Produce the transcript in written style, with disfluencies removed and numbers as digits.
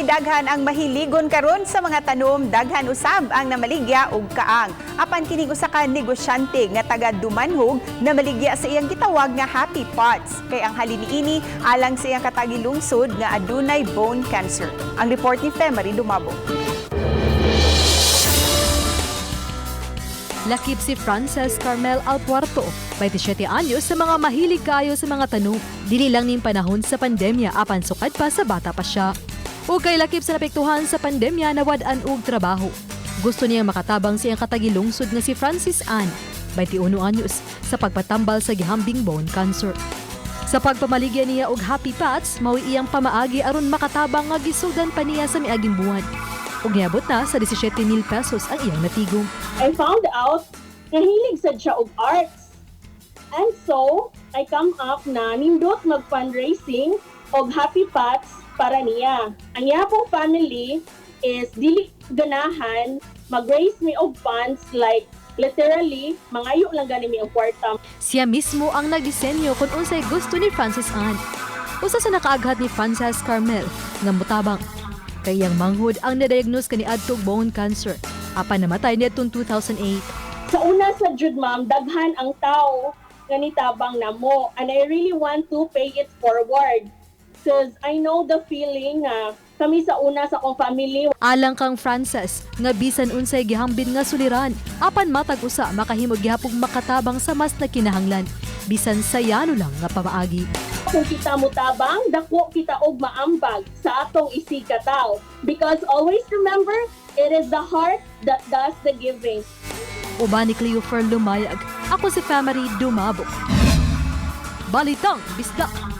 Daghan ang mahiligon karon sa mga tanom, daghan usab ang namaligya og kaang. Apan kining usa ka negosyante nga taga Dumanhog namaligya sa iyang gitawag nga Happy Pots. Kay ang halin niini alang sa iyang katagilungsod nga adunay bone cancer. Ang report ni Femery Dumabo. Lakip si Frances Carmel Alpuerto, 27 anyos, sa mga mahilig kaayo sa mga tanong. Dili lang ning panahon sa pandemya, apan sukad pa sa bata pa siya. O kay lakip sa napektuhan sa pandemya, nawad-an og trabaho. Gusto niyang makatabang sa iyang katagilungsod nga si Francis Ann, 21 anyos, sa pagpatambal sa gihambing bone cancer. Sa pagpamaligya niya og Happy Pats, mao'y iyang pamaagi aron makatabang nga gisudan pa niya sa miaging buwan. Ug niabot na sa 17,000 pesos ang iyang natigom. I found out nga hilig sad siya og arts. And so, I come up na nindot mag-fundraising og Happy Pots para niya. Ang iya pong family is dili ganahan mag-raise me og funds, like literally mangayo lang gani mi og kwarta. Siya mismo ang nagdisenyo kung unsay gusto ni Francis Ann. Usa sa nakaaghat ni Frances Carmel nga mutabang. Kay iyang manghud ang na-diagnose kaniadtong bone cancer. Apan namatay niadtong 2008. Sa una sa jud, ma'am, daghan ang tao nga nitabang namo and I really want to pay it forward because I know the feeling nga kami sa una sa akong family. Alang kang Frances, nga bisan unsay gihambin nga suliran, apan matag usa makahimo gihapong makatabang sa mas nakinahanglan, bisan sa yano lang nga pamaagi. Kung kita mutabang, dako kita og maambag sa atong isigkatawo. Because always remember, it is the heart that does the giving. Uban ni Cleofer Lumayag, ako si Family Dumabok. Balitang Bisdak.